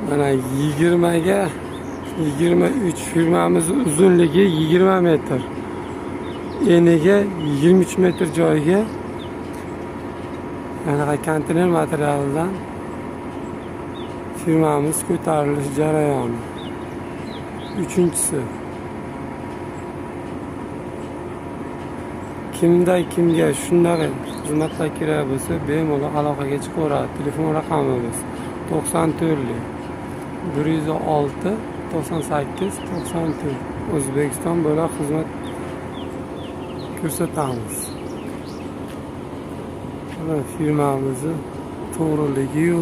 Mana 20 ga 23, firmamiz uzunligi 20 metr, eniga 23 metr joyga anaqa konteyner materialidan firmamiz ko'tarilish jarayoni. Uchinchisi. Kimda kimga shunaqa xizmatlar kerak bo'lsa, bemalol aloqaga chiqaveradi. Telefon raqamimiz 94 106 98 94. O'zbekiston bo'ylab xizmat ko'rsatamiz. Mana firmamizni to'g'riligiyu